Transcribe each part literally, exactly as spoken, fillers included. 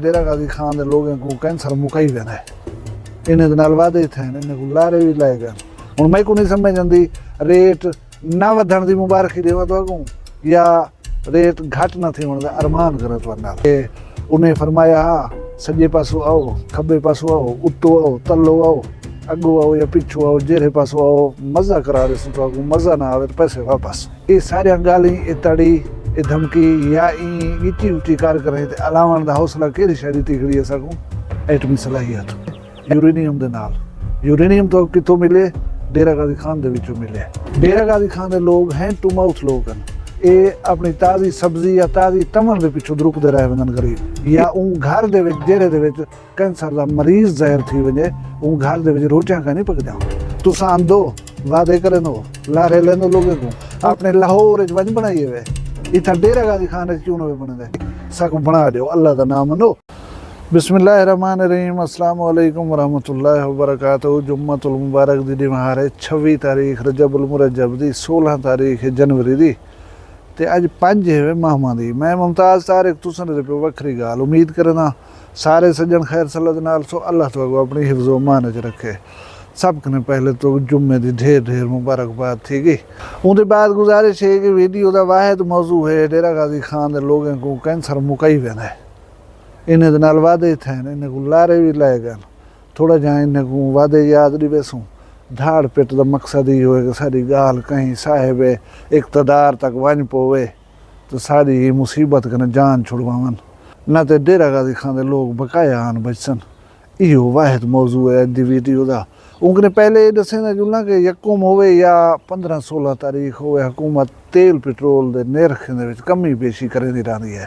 ڈیرہ غازی خان دے لوگیں کوں کینسر مکائی ویندے۔ انہیں دے نال وعدے تھئے ہن، انہیں کوں لارے وی لائے گئے۔ ہن میکوں نہیں سمجھ آندی، ریٹ نہ ودھݨ دی مبارخی ݙیواں تہاکوں یا ریٹ گھٹ نہ تھیوݨ دا ارمان کراں تہاݙے نال۔ تے انہیں فرمایا ہا، سڄے پاسوں آؤ، کھٻے پاسوں آؤ، اتوں آؤ، تلوں آؤ، اڳوں آؤ یا پچھوں آؤ، جیڑھے پاسوں آؤ، مزہ کرا ݙیسوں تہاکوں، مزہ نہ آوے تے پیسے واپس۔ اے ساریاں ڳالھیں، اے تڑی، اے دھمکی یا ایں ڳچی اُچی کر کریں تے الاوݨ دا حوصلہ کیڑھی شے ݙتی کھڑی ہے ساکوں؟ ایٹمی صلاحیت۔ یورینیم دے نال۔ یورینیم تہاکوں کتھوں ملے؟ ڈیرہ غازی خان دے وچوں ملے۔ ڈیرہ غازی خان دے لوگ ہینڈ ٹو ماؤتھ لوگ ہن۔ اے اپݨی تازی سبزی یا تازی تمݨ دے پچھوں درکدے رہ ویندن غریب۔ یا اوں گھر دے وچ، جیڑھے دے وچ کینسر دا مریض ظاہر تھی ونڄے، اوں گھر دے وچ روٹیاں کائنی پکدیاں۔ تساں آندو، وعدے کریندو، لارے لیندو لوگیں کوں۔ اپݨے لاہور وچ ونڄ بݨائیے وے۔ اتھاں ڈیرہ غازی خان وچ کیوں نہ وے بݨیندے؟ ساکوں بݨا ݙیو، اللہ دا نام منو۔ بسم اللہ الرحمن الرحیم۔ السلام علیکم ورحمۃ اللہ وبرکاتہ۔ جمعۃ المبارک دی ݙینہوار ہے، چھوی تاریخ رجب المرجب دی، سولہ تاریخ ہے جنوری دی، تے اڄ پنج ہے ماہواں دی۔ میں ممتاز طارق، تساں دے پئے وکھری ڳالھ۔ امید کرینداں سارے سڄݨ خیر سلامت نال سو، اللہ تہاکوں اپݨی حفظ و امان وچ رکھے۔ سب کنیں پہلے تو جمعے دی ڈھیر ڈھیر مبارکباد تھی ڳئی۔ اوندے بعد گزارش ہے کہ ویڈیو دا واحد موضوع ہے ڈیرہ غازی خان دے لوگیں کوں کینسر مکائی ویندے۔ انہیں دے نال وعدے تھئے ہن، انہیں کوں لارے وی لائے ڳئے ہن۔ تھوڑا جیہاں انہیں کوں وعدے یاد ݙیویسوں۔ دھاڑ پٹ دا مقصد ایہو ہے کہ ساݙی ڳالھ کہیں صاحب اقتدار تک ونڄ پووے تے ساݙی ایں مصیبت کنوں جان چھڑواون، نہ تے ڈیرہ غازی خان دے لوگ بقایا آن بچسن۔ ایہو واحد موضوع ہے اڄ دی ویڈیو دا۔ اوں کنیں پہلے اے ݙسیندا چلاں کہ یکم ہووے یا پندرہ سولہ تاریخ ہووے، حکومت تیل پٹرول دے نرخیں دے وچ کمی بیشی کریندی رہندی ہے۔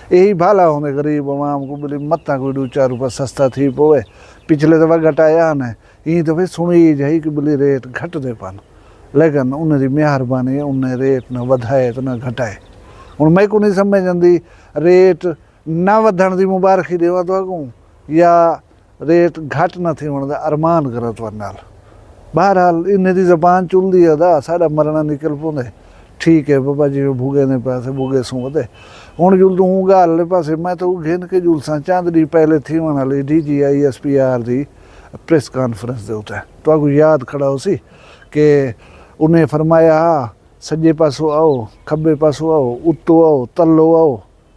ایہی بھالا ہوندے غریب عوام کوں، بھلی متاں کوئی ݙو چار روپے سستا تھی پووے۔ پچھلے دفعہ گھٹایا نے، ایں دفعے سݨی جائی کہ بھلی ریٹ گھٹدے پن، لیکن انہیں دی مہربانی ہے، انہیں ریٹ نہ ودھائے تے نہ گھٹائے۔ ہݨ میکوں نہیں سمجھ آندی، ریٹ نہ ودھݨ دی مبارخی ݙیواں تہاکوں یا ریٹ گھٹ نہ تھیوݨ دا ارمان کراں تہاݙے نال۔ بہرحال، انہیں دی زبان چلدی ہے دا، ساݙا مرݨا نکل پوندے۔ ٹھیک ہے بابا، جیویں بھڳیندے پئے سے، بھڳیسوں ودے۔ ہݨ جلدوں اوں ڳالھ آلے پاسے، میں تاں او گھن کے جلساں۔ چند ݙینہہ پہلے تھیوݨ آلی D G I S P R دی پریس کانفرنس دے اتے تہاکوں یاد کھڑا ہوسی کہ انہیں فرمایا ہا، سڄے پاسوں آؤ، کھٻے پاسوں آؤ، اتوں آؤ، تلوں آؤ،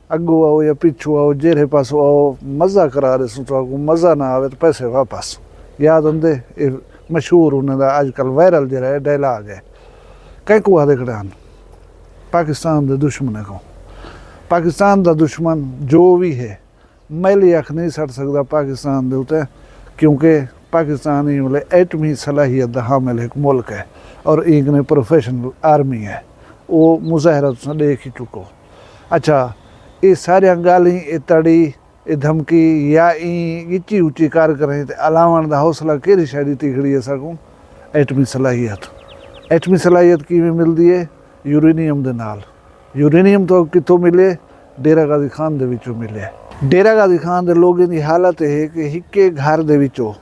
اڳوں آؤ یا پچھوں آؤ، جیڑھے پاسوں آؤ، مزہ کرا ݙیسوں تہاکوں، مزہ نہ آوے تے پیسے واپس۔ یاد ہوندے؟ اے مشہور انہاں دا اڄ کل وائرل جیڑھا ہے ڈائلاگ ہے۔ کہیں کوں آہدے کھڑے ہن؟ پاکستان دے دشمنیں کوں۔ پاکستان دا دشمن جو وی ہے، میلی اکھ نہیں سٹ سڳدا پاکستان دے اتے، کیونکہ پاکستان ایں ویلے ایٹمی صلاحیت دا حامل ہک ملک ہے اور ایں کنے پروفیشنل آرمی ہے۔ او مظاہرہ تساں ݙیکھ ہی چکو۔ اچھا، اے ساریاں ڳالھیں، اے تڑی، اے دھمکی یا ایں ڳچی اُچی کر کریں تے الاوݨ دا حوصلہ کیڑھی شے ݙتی کھڑی ہے ساکوں؟ ایٹمی صلاحیت۔ ایٹمی صلاحیت کیویں ملدی ہے؟ یورینیم دے نال۔ یورینیم تہاکوں کتھوں ملے؟ ڈیرہ غازی خان دے وچوں ملے۔ ڈیرہ غازی خان دے لوگیں دی حالت اے ہے کہ ہکے گھر دے وچوں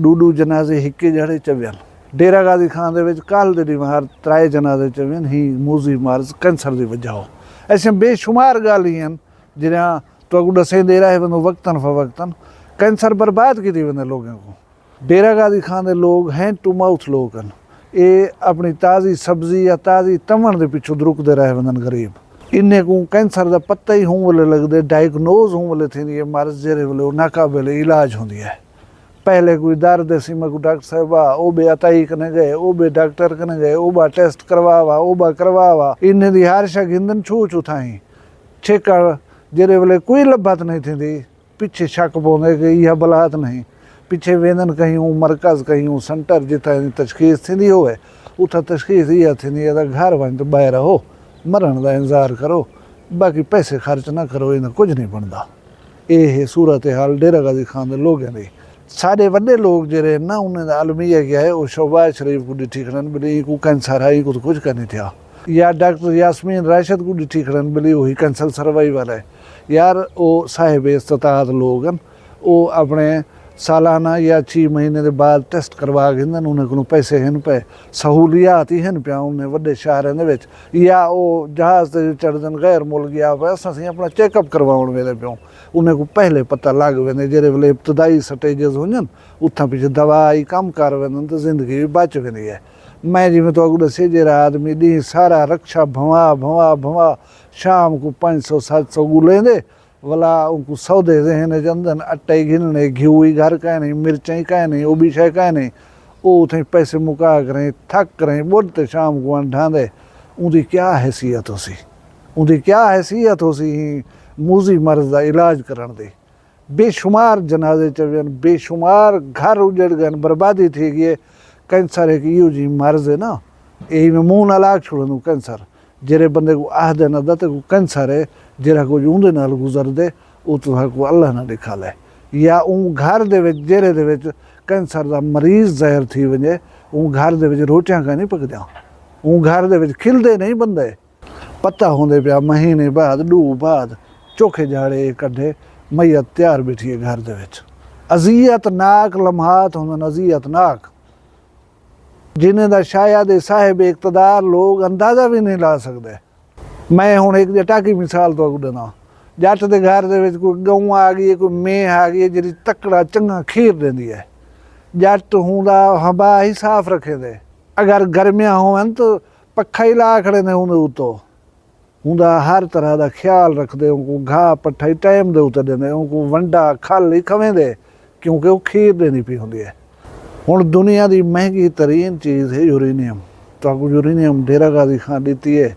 ݙو ݙو جنازے ہکے جھڑے چوین۔ ڈیرہ غازی خان دے وچ کل دے ݙینہوار ترائے جنازے چوین، ہی موذی مرض کینسر دی وجہ ہو۔ ایسے بے شمار ڳالھیں ہن جیڑھیاں تہاکوں ݙسیندے رہ ویندوں وقتاً فوقتاً۔ کینسر برباد کیتی ویندے لوگیں کوں۔ ڈیرہ غازی خان دے لوگ ہینڈ ٹو ماؤتھ لوگ ہن۔ اے اپݨی تازی سبزی یا تازی تمݨ دے پچھوں درکدے رہ ویندن غریب۔ انہیں کوں کینسر دا پتہ ہی ہوں ویلے لڳدے، ڈائیگنوز ہوں ویلے تھیندی ہے مرض، جیڑھے ویلے او ناقابل علاج ہوندی ہے۔ پہلے کوئی درد ہے سی، میں کوں ڈاکٹر صاحب آ، او بے عطائی کنے ڳئے، او بے ڈاکٹر کنے ڳئے، او با ٹیسٹ کروا وا، او با کروا وا۔ انہیں دی ہر شے گھندن چھو چھو تھائیں۔ چھیکڑ جیڑھے ویلے کوئی لبھت نہیں تھیندی، پچھے شک پوندے کہ ایہا بلا تاں نہیں۔ پچھے ویندن کہیں اوں مرکز، کہیں اوں سنٹر جتھاں ایندی تشخیص تھیندی ہووے، اتھاں تشخیص ایہا تھیندی ہے تاں گھر ونڄ تے ٻہہ رہو، مرݨ دا انتظار کرو، باقی پیسے خرچ نہ کرو، ایندا کجھ نہیں بݨدا۔ اے ہے صورتحال ڈیرہ غازی خان دے لوگیں دی۔ ساݙے وݙے لوگ جیڑھے نا، انہیں دا المیہ کیا ہے، او شہباز شریف کوں ݙٹھی کھڑن، بھلی اینکوں کینسر ہے، اینکوں تاں کجھ کائنی تھیا۔ یا ڈاکٹر یاسمین راشد کوں ݙٹھی کھڑن، بھلی اوہی کینسر سروائیور ہے۔ یار، او صاحب استطاعت لوگ ہن، او اپݨے سالانہ یا چھی مہینے دے بعد ٹیسٹ کروا گھندن، انہیں کولوں پیسے ہن پئے، سہولیات ہی ہن پیاں انہیں وݙے شہریں دے وچ، یا او جہاز تے جو چڑھدن غیر ملک ڳیا پئے، اساں سئیں اپݨا چیک اپ کرواوݨ ویندے پیوں، انہیں کوں پہلے پتہ لڳ ویندے، جیڑھے ویلے ابتدائی سٹیجز ہوندن، اتھاں پچھے دوا ہی کم کر ویندن تے زندگی وی بچ ویندی ہے۔ میں جیویں تہاکوں ݙسے، جیڑھا آدمی ݙینہہ سارا رکشہ بھنوا بھنوا بھنوا شام کوں پنج سو ست سو ڳولیندے، ولا اونکوں سودے ذہن اچ اندن، اٹے گھننے، گھیو ای گھر کائنی، مرچاں ای کائنی، او ٻی شے کائنی، او اتھائیں پیسے مکا کریں، تھک کریں، ٻڈھ تے شام کوں آن ڈھاندے۔ اوندی کیا حیثیت ہوسی؟ اوندی کیا حیثیت ہوسی ایں موذی مرض دا علاج کرݨ دی؟ بے شمار جنازے چوین، بے شمار گھر اجڑ ڳئن، بربادی تھی ڳئی ہے۔ کینسر ہک ایہو جی مرض ہے نا، اے میں منہ نال آکھ چھوڑندوں، کینسر۔ جیڑھے بندے کوں آہدن ادا تیکوں کینسر ہے، جیڑھا کجھ اوندے نال گزردے، او تساں کوں اللہ نہ ݙکھالے۔ یا اوں گھر دے وچ، جیڑھے دے وچ کینسر دا مریض ظاہر تھی ونڄے، اوں گھر دے وچ روٹیاں کائنی پکدیاں، اوں گھر دے وچ کھلدے نہیں بندے۔ پتہ ہوندے پیا، مہینے بعد، ݙو بعد، چوکھے جھاڑے کڈھے، میت تیار ٻیٹھی ہے گھر دے وچ۔ اذیت ناک لمحات ہوندن، اذیت ناک، جنہیں دا شاید اے صاحب اقتدار لوگ اندازہ وی نہیں لا سڳدے۔ میں ہݨ ہک ڄٹاکی مثال تہاکوں ݙینداں۔ ڄٹ دے گھر دے وچ کوئی ڳئوں آ ڳئی ہے، کوئی مینہہ آ ڳئی ہے، جیڑھی تکڑا چنڳا کھیر ݙیندی ہے۔ ڄٹ ہوندا ہبا ہی صاف رکھیندے۔ اگر گرمیاں ہوون تاں پکھا ہی لا کھڑیندے ہوندے اتوں۔ ہوندا ہر طرح دا خیال رکھدے، اونکوں گھاہ پٹھا ہی ٹائم دے اتے ݙیندے، اونکوں ونڈا کھل ہی کھویندے، کیونکہ او کھیر ݙیندی پئی ہوندی ہے۔ ہݨ دنیا دی مہنگی ترین چیز ہے یورینیم۔ تہاکوں یورینیم ڈیرہ غازی خان ݙتی ہے،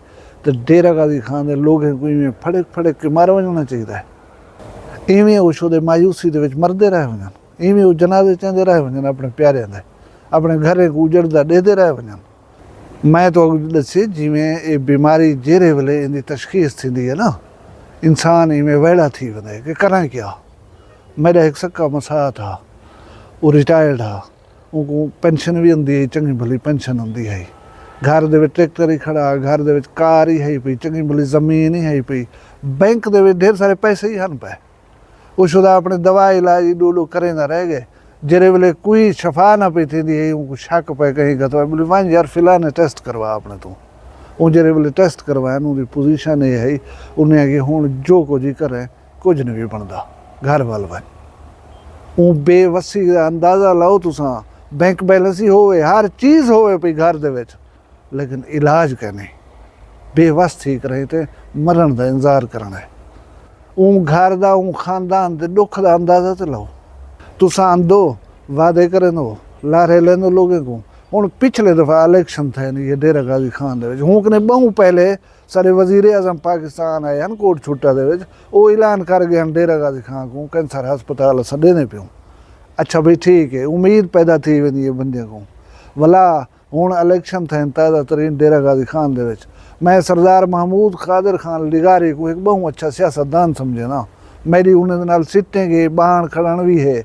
تے ڈیرہ غازی خان دے لوگیں کوں ایویں پھڑک پھڑک کے مارا ونڄݨا چاہیدا ہے۔ ایویں او شودے مایوسی دے وچ مردے رہ ونڄن، ایویں او جنازے چیندے رہ ونڄن اپݨے پیاریاں دے، اپݨے گھریں کوں اجڑدا ݙیہدے رہ ونڄن۔ میں تہاکوں ݙسے، جیویں اے بیماری جیڑھے ویلے ایندی تشخیص تھیندی ہے نا، انسان ایویں ویڑھا تھی ویندے کہ کراں کیا۔ میݙا ہک سکا مسات ہا، او ریٹائرڈ ہا، اونکوں پینشن وی ہوندی ہئی، چنڳی بھلی پینشن ہوندی ہئی۔ گھر دے وچ ٹریکٹر ہی کھڑا، گھر دے وچ کار ہی ہئی پئی، چنڳی بھلی زمین ہی ہئی پئی، بینک دے وچ ڈھیر سارے پیسے ہی ہن پئے۔ او شدا اپݨے دوا علاج ای ݙو ݙو کریندا رہ ڳئے۔ جیڑھے ویلے کوئی شفا نہ پئی تھیندی ہئی، اونکوں شک پئے کہیں گھتو، ٻلی ونڄ یار فلانے ٹیسٹ کروا اپݨے توں۔ اوں جیڑھے ویلے ٹیسٹ کروائن، اوندی پوزیشن اے ہئی، انہیں آکھیا ہݨ جو کجھ ہی کریں، کجھ نہیں وی بݨدا، گھر ول ونڄ۔ اوں بے وسی دا اندازہ لاؤ تساں، بینک بیلنس ہی ہووے، ہر چیز ہووے پئی گھر دے وچ، لیکن علاج کائنی۔ بے وس تھی کریں تے مرݨ دا انتظار کرݨا ہے۔ اوں گھر دا، اوں خاندان دے ݙکھ دا اندازہ تے لو۔ تساں آندو، وعدے کریندو، لارے لیندو لوگیں کوں۔ ہݨ پچھلے دفعہ الیکشن تھئے نے یہ ڈیرہ غازی خان دے وچ، ہوں کنے ٻہوں پہلے ساݙے وزیر اعظم پاکستان آئے ہن کوٹ چھٹا دے وچ، او اعلان کر ڳئے ہن ڈیرہ غازی خان کوں کینسر ہسپتال اساں ݙیندے پیوں۔ اچھا بھئی ٹھیک ہے، امید پیدا تھی ویندی ہے بندیاں کوں۔ ولا ہݨ الیکشن تھئن تازہ ترین ڈیرہ غازی خان دے وچ۔ میں سردار محمود قادر خان لغاری کوں ہک ٻہوں اچھا سیاست دان سمجھینداں۔ میݙی انہیں دے نال سٹیں گے، ٻاہݨ کھڑݨ وی ہے۔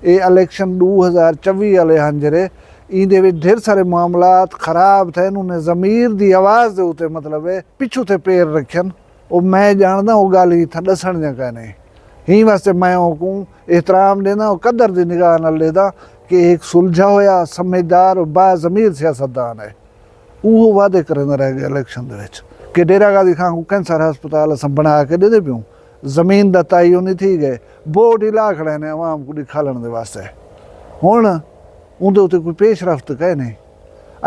اے الیکشن ݙو ہزار چوی آلے ہن جیڑھے، ایندے وچ ڈھیر سارے معاملات خراب تھئن، انہیں ضمیر دی آواز دے اتے مطلب ہے پچھوں تے پیر رکھن۔ او میں ڄاݨداں او ڳالھ اتھاں ݙسݨ دیاں کائنی۔ ہیں واسطے میں اونکوں احترام ݙینداں، او قدر دی نگاہ نال ݙیہداں کہ ہک سلجھا ہویا، سمجھدار و باضمیر سیاستدان ہے۔ اوہو وعدے کریندا رہ ڳئے الیکشن دے وچ کہ ڈیرہ غازی خان کوں کینسر ہسپتال اساں بݨا کے ݙیندے پیوں، زمین دا تعین ہی تھی ڳئے، بورڈ ہی لا کھڑے نے عوام کوں ݙکھالݨ دے واسطے۔ ہݨ اوندے اتے کوئی پیش رفت کائنی۔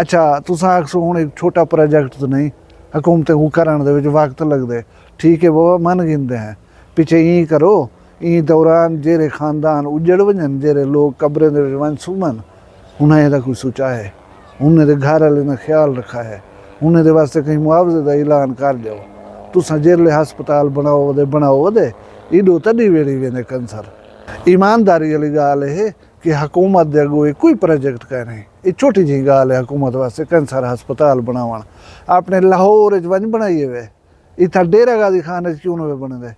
اچھا تساں آکھسو ہݨ ہک چھوٹا پراجیکٹ تاں نہیں، حکومتیں کوں کرݨ دے وچ وقت لڳدے، ٹھیک ہے بابا من گھندے ہیں، پچھے ایں کرو، ایں دوران جیڑھے خاندان اجڑ ونڄن، جیڑھے لوک قبریں دے وچ ونڄ سمن، انہاں دا کوئی سوچائے، انہیں دے گھر آلیں دا خیال رکھائے، انہیں دے واسطے کہیں معاوضے دا اعلان کر ݙیو۔ تساں جیڑھلے ہسپتال بݨاؤ ودے، بݨاؤ ودے، ایݙو تݙی ویڑھی ویندے کینسر۔ ایمانداری آلی ڳالھ اے کہ حکومت دے اڳوں اے کوئی پراجیکٹ کائنی۔ اے چھوٹی جہیں ڳالھ اے حکومت واسطے کینسر ہسپتال بݨاوݨ۔ اپݨے لاہور اچ ونڄ بݨائیے وے۔ اتھاں ڈیرہ غازی خان اچ کیوں نہ وے بݨیندے؟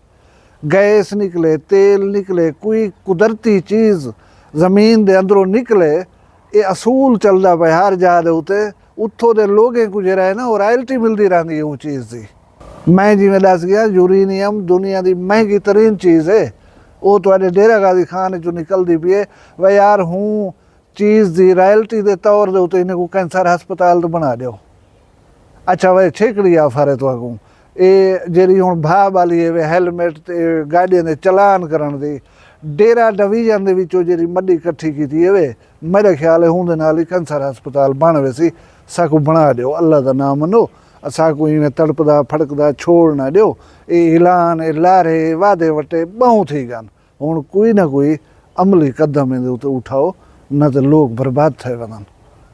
گیس نکلے، تیل نکلے، کوئی قدرتی چیز زمین دے اندروں نکلے، اے اصول چلدا پئے ہر جاہ دے اتے، اتھوں دے لوگیں کوں جیڑھا ہے نا، او رائلٹی ملدی رہندی ہے اوں چیز دی۔ میں جیویں ݙس ڳیا، یورینیم دنیا دی مہنگی ترین چیز ہے۔ او تہاݙے ڈیرہ غازی خان اچوں نکلدی پئی ہے۔ وے یار، ہوں چیز دی رائلٹی دے طور دے اتے انہیں کوں کینسر ہسپتال تے بݨا ݙیو۔ اچھا وے، چھیکڑی آفر ہے تہاکوں۔ اے جیڑھی ہݨ بھا ٻالی ہے وے ہیلمٹ تے گاݙیاں دے چلان کرݨ دی، ڈیرہ ڈویژن دے وچوں جیڑھی مݙی کٹھی کیتی ہے وے، میݙا خیال ہے ہوندے نال ہی کینسر ہسپتال بݨ ویسی۔ ساکوں بݨا ݙیو، اللہ دا ناں منو، اساکوں ایویں تڑپدا پھڑکدا چھوڑ نہ ݙیو۔ اے اعلان، اے لارے، اے وعدے وٹے ٻہوں تھی ڳن۔ ہݨ کوئی نہ کوئی عملی قدم ایندے اتے اٹھاؤ، نہ تے لوک برباد تھئے ودن۔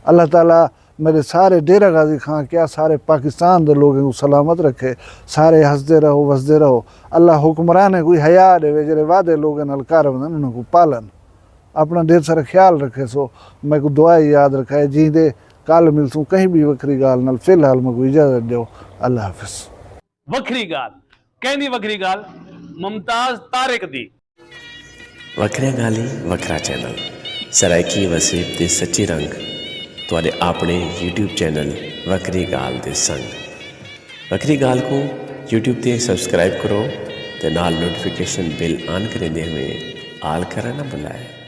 اللہ تعالیٰ میݙے سارے ڈیرہ غازی خان کیا سارے پاکستان دے لوگیں کوں سلامت رکھے۔ سارے ہسدے رہو، وسدے رہو۔ اللہ حکمرانیں کوں حیا ݙیوے، جیڑھے وعدے لوگیں نال کر ودن، انہاں کوں پالن۔ اپݨا ڈھیر سارا خیال رکھیسو۔ میکوں دعا اچ یاد رکھائے۔ جیندے کل ملسوں کہیں ٻئی وکھری ڳالھ نال۔ فی الحال میکوں اجازت ݙیو۔ اللہ حافظ۔ وکھری ڳالھ۔ کیندی وکھری ڳالھ؟ ممتاز طارق دی۔ وکھریاں ڳالھیں، وکھرا چینل۔ سرائیکی وسیب دے سچے رنگ تہاݙے آپݨے یوٹیوب چینل وکھری ڳالھ دے سنگ۔ وکھری ڳالھ کوں یوٹیوب تے سبسکرائب کرو تے نال نوٹیفکیشن بیل آن کریندے ہوئیں آل کرݨ نہ بھلائے۔